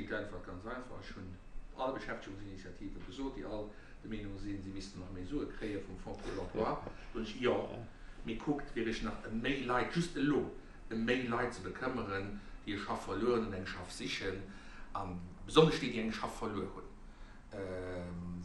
ginn d'Äntwert ganz einfach, Ech hunn alle Beschäftegungsinitiative gesot, déi all der Meenung sinn, si missten nach méi Sue kréie vum Fonds pour l'emploi, soen ech, Jo, mee kuckt wierklech nach ëm méi Leit, just elo ëm méi Leit ze bekëmmeren, déi e Schaff verluer hunn an eng Schaff sichen, a besonnesch déi, déi eng Schaff verluer hunn,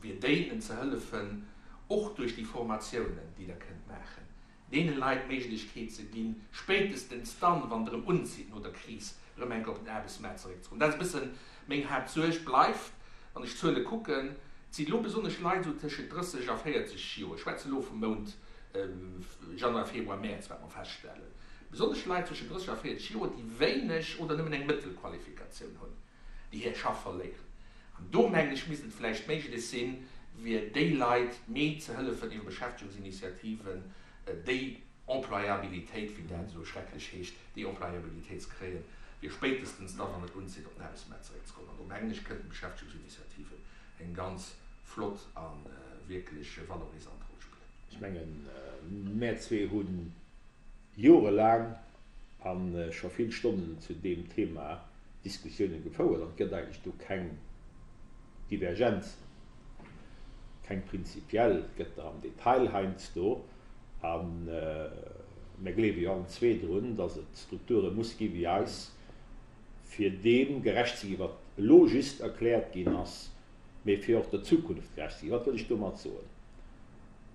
fir déinen ze hëllefen, och duerch déi Formatiounen, déi Der kënnt maachen, deene Leit d'Méiglechkeet ze ginn, spéitestens dann, wann et erëm unzitt no der Kris, erëm eng Kéier op den Aarbechtsmaart zeréckzekommen. Dat ass e bëssen meng Haaptsuerg. Bleift, wann ech d'Zuele kucken, et si elo besonnesch Leit esou tëschent 30 a 40 Joer, ech schwätze elo vum Mount Januar, Februar, Mäerz, wat mer feststellen, besonnesch Leit tëschent 30 a 40 Joer, déi wéineg oder nëmmen eng Mëttelqualifikatioun hunn, déi hir Schaff verléieren. An do, mengen ech, misst et vläicht méiglech sinn, fir déi Leit méi ze hëllefen iwwer Beschäftegungsinitiativen, déi Employabilitéit, wéi dat esou schrecklech heescht, déi Employabilitéit ze kréien, fir spéitestens da, wann et unzitt, op den Aarbechtsmaart zeréckzekommen. An do, mengen ech, kënnten d'Beschäftegungsinitiativen eng ganz flott a wierklech valorisant Roll spillen. Ech mengen, mär zwee hu jorelaang a scho vill Stonnen zu deem Thema Diskussioune gefouert an et gëtt eigentlech do keng Divergenzen, keng prinzipiell, et gëtt der am Detail heiansdo. A mir gleewe jo allen zwee drun, datt et Strukture muss gi wéi eis, fir deem gerecht ze ginn, wat elo just erkläert ginn ass, mee fir och der Zukunft gerecht ze ginn. Wat wëll ech domat soen?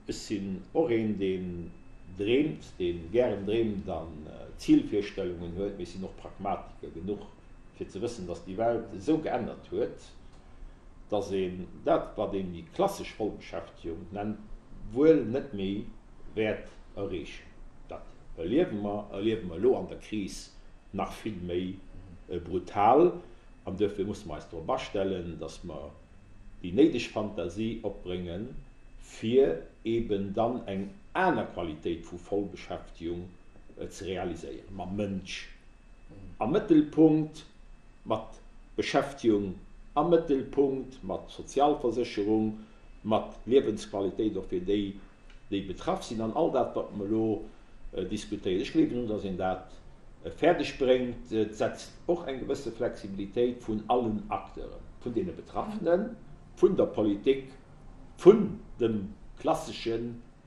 Ech sinn och een, deen dreemt, dee gären dreemt an Zilvirstellungen huet, mee ech sinn och Pragmatiker genuch, fir ze wëssen, dass déi Welt esou geännert huet, dass een dat, wat een déi klassesch Vollbeschäftegung nennt, wuel net méi wäert erreechen. Dat erliewe mer, erliewe mer elo an der Kris nach vill méi brutal. An duerfir musse mer eis drop astellen, dass mer déi néideg Fantasie opbréngen, fir eben dann eng aner Qualitéit vu Vollbeschäftigung ze realiséieren, mam Mënsch am Mëttelpunkt, mat Beschäftigung am Mëttelpunkt, mat Sozialversécherung, mat Liewensqualitéit och fir déi, déi betraff sinn, an all dat, wat mer elo diskutéieren. Ech gleewen drun, dass een dat fäerdeg bréngt. Et setzt och eng gewësse Flexibilitéit vun allen Acteuren, vun deene Betraffenen, vun der Politik, vun dem klassesche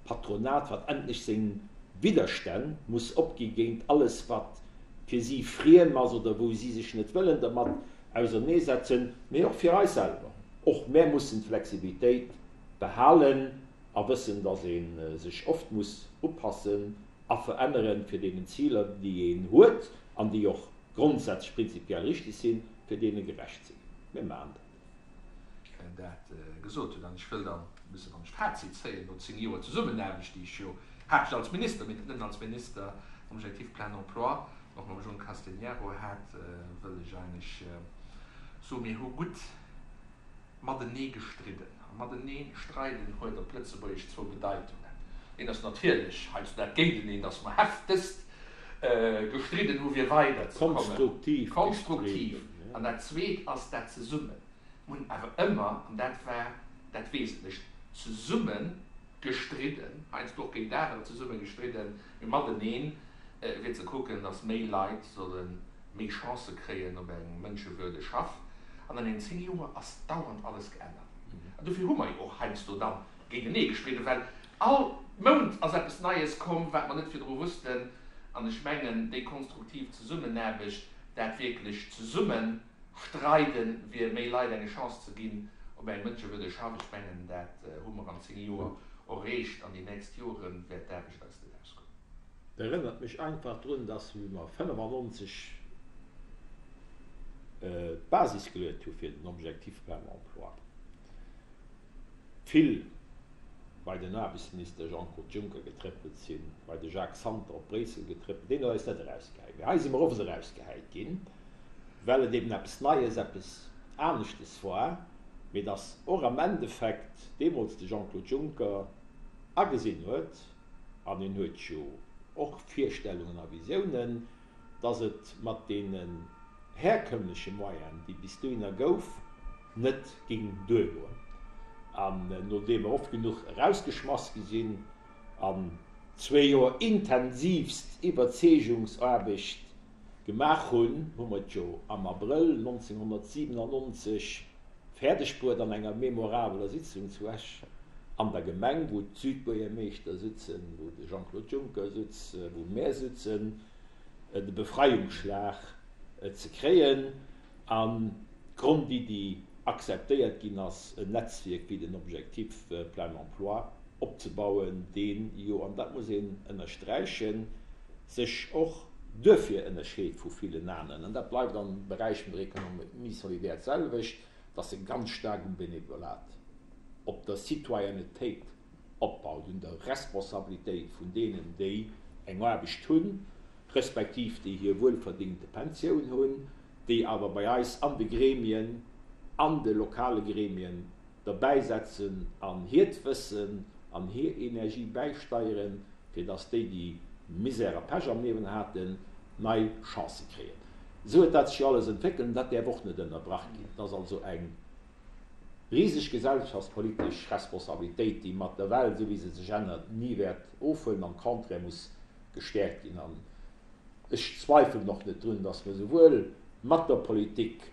Patronat, wat endlech seng Widderstänn muss opgi géint alles, wat fir si friem ass oder wou si sech net wëllen dermat auserneesetzen, mee och fir eis selwer. Och mär mussen d'Flexibilitéit behalen a wëssen, dass ee sech oft muss upassen a veränneren, fir deenen Ziler, déi een huet an déi och grondsätzlech prinzipiell richtig sinn, fir deene gerecht ze ginn. Mir maachen dat. Dat gesot hunn. An ech wëll dann e bësse, wann ech Fazit zéien no 10 Joer Zesummenaarbecht, déi ech jo haaptsächlech als Minister, mee net nëmmen als Minister am Objectif plein emploi, och mam John Castegnaro hat, wëll ech eigentlech soen, mir hu gutt matenee gestridden. A matenee streiden huet op Lëtzebuergesch zwou Bedeitungen. Een ass natierlech heiansdo dat Géinteneen, dass mer heftegst gestridden hu fir weiderzekommen. Konstruktiv Konstruktiv. An dat Zweet ass dat Zesummen. Mer hunn awer ëmmer, an dat war dat Wesentlecht, zesumme gestridden, heiansdo och géint anerer zesumme gestridden, mee mateneen, fir ze kucken, dass méi Leit solle méi Chancë kréien op eng mënschewürdeg Schaff. An an deenen 10 Joer ass dauernd alles geännert. An dofir hu mer jo och heiansdo da géintenee gestridden, well all Mount ass eppes Neies komm, wat mer net virdru wussten. An ech mengen, déi konstruktiv Zesummenaarbecht, dat wierklech zesumme streiden, fir méi Leit eng Chance ze ginn op eng mënschewürdeg Schaff, ech mengen, dat hu mer an 10 Joer erreecht. An déi nächst Jore wäert d'Aarbecht eis net ausgoen. Dat erënnert mech einfach drun, dass wéi mer 95 d'Basis geluet hu fir den Objectif plein emploi, vill bei den Aarbechtsminister Jean-Claude Juncker getréppelt sinn, bei de Jacques Santer op Bréissel getréppelt, deen huet eis net erausgehäit. Mee hei si mer oft erausgehäit ginn, well et eben eppes Neies, eppes Aneschtes war, mee dass och am Endeffekt deemools de Jean-Claude Juncker agesinn huet, an hien huet jo och Virstellungen a Visiounen, dass et mat deenen herkömmleche Moyenen, déi bis dohinner gouf, net ging duergoen. An nodeem mer oft genuch erausgeschmass gi sinn an zwee Joer intensivst Iwwerzeegungsaarbecht. Gemaach hunn, hu mer et jo am Abrëll 1997 fäerdeg bruet an enger memorabeler Sitzung zu Esch an der Gemeng, wou d'Südbuergermeeschter sutzen, wou de Jean-Claude Juncker sutz, wou mär sutzen, de Befreiungsschlag ze kréien an d'Grondiddi akzeptéiert ginn ass, en Netzwierk wéi den Objectif plein emploi opzebauen, deen jo, an dat muss een ënnersträichen, sech och duerfir ënnerscheet vu villen aneren, an dat bleift am Beräich vun der Économie solidaire d'selwecht, dass se ganz staark um Benevolat, op der Citoyennetéit opbaut, un der Responsabilitéit vun deenen, déi eng Aarbecht hunn, respektiv déi hir wuelverdingte Pensioun hunn, déi awer bei eis an de Gremien, an de lokale Gremien derbäisetzen an hiert Wëssen an hir Energie bäisteieren, fir dass déi, déi Misär a Pech am Liewen haten, nei Chancë kréien. Esou huet dat sech jo alles entwéckelt an dat däerf och net ënnerbrach ginn. Et ass also eng riseg gesellschaftspolitesch Responsabilitéit, déi mat der Welt, esou wéi se sech ännert, ni wäert ofhuelen, am Contraire muss gestäerkt ginn. An ech zweifelen och net drun, dass mir souwuel mat der Politik,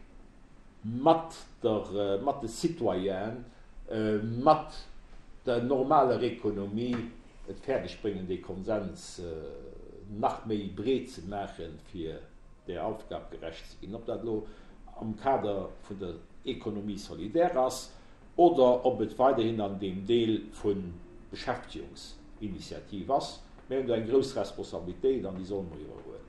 mat der, mat de Citoyenen, mat der normaler Ekonomie et fäerdeg bréngen, dee Konsens nach méi breet ze maachen, fir där Aufgab gerecht ze ginn. Ob dat elo am Kader vun der Économie solidaire ass oder ob et weiderhin an deem Deel vu Beschäftigungsinitiativ ass, mir hunn do eng grouss Responsabilitéit an déi solle mer iwwerhuelen.